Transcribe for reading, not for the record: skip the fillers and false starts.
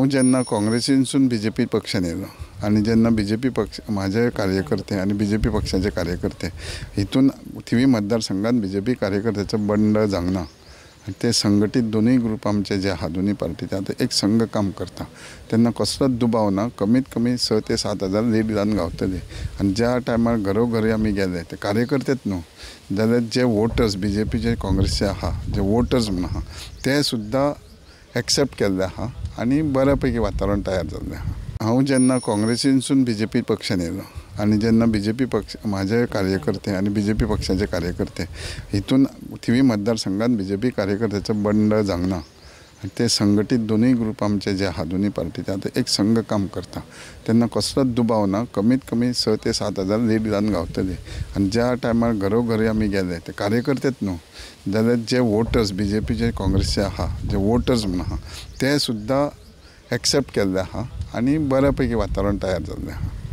हांव जेन्ना काँग्रेसीनसून बीजेपी पक्षान येयलो आनी जेन्ना बीजेपी पक्ष म्हाजे कार्यकर्ते आनी बीजेपी पक्षाचे कार्यकर्ते हितून थिवी मतदारसंघात बीजेपी कार्यकर्त्याचो बंड जावंक ना. आनी ते संघटीत दोनूय ग्रुप आमचे जे आहा दोनूय पार्टी ते आतां एक संघ काम करता तेन्ना कसलोच दुबाव ना, कमीत कमी 6 ते 7 हजार लीड गावतली. आनी ज्या टायमार घरोघरी आमी गेले ते कार्यकर्तेच न्हू जाल्यार जे वोटर्स बीजेपीचे काँग्रेसचे आहा जे वोटर्स म्हूण आहा ते सुद्दां एक्सेप्ट केल्ले आहा आनी बऱ्या पैकी वातावरण तयार जाल्लें आहा. हांव जेन्ना काँग्रेसीनसून बीजेपी पक्षान येयलो आनी जेन्ना बीजेपी पक्ष म्हाजे कार्यकर्ते आनी बीजेपी पक्षाचे कार्यकर्ते हितून थिवी मतदारसंघात बीजेपी कार्यकर्त्याचो बंड जावंक ना. आनी ते संघटीत दोनूय ग्रुप आमचे जे आहा दोनूय पार्टी ते आतां एक संघ काम करता तेन्ना कसलोच दुबाव ना, कमीत कमी 6 ते 7 हजार लीड गावतली. आनी ज्या टायमार घरोघरी आमी गेले ते कार्यकर्तेच न्हू जाल्यार जे वोटर्स बीजेपीचे काँग्रेसचे आहा जे वोटर्स म्हूण आहा ते सुद्दां एक्सेप्ट केल्ले आहा आनी बऱ्या पैकी वातावरण तयार जाल्लें आहा.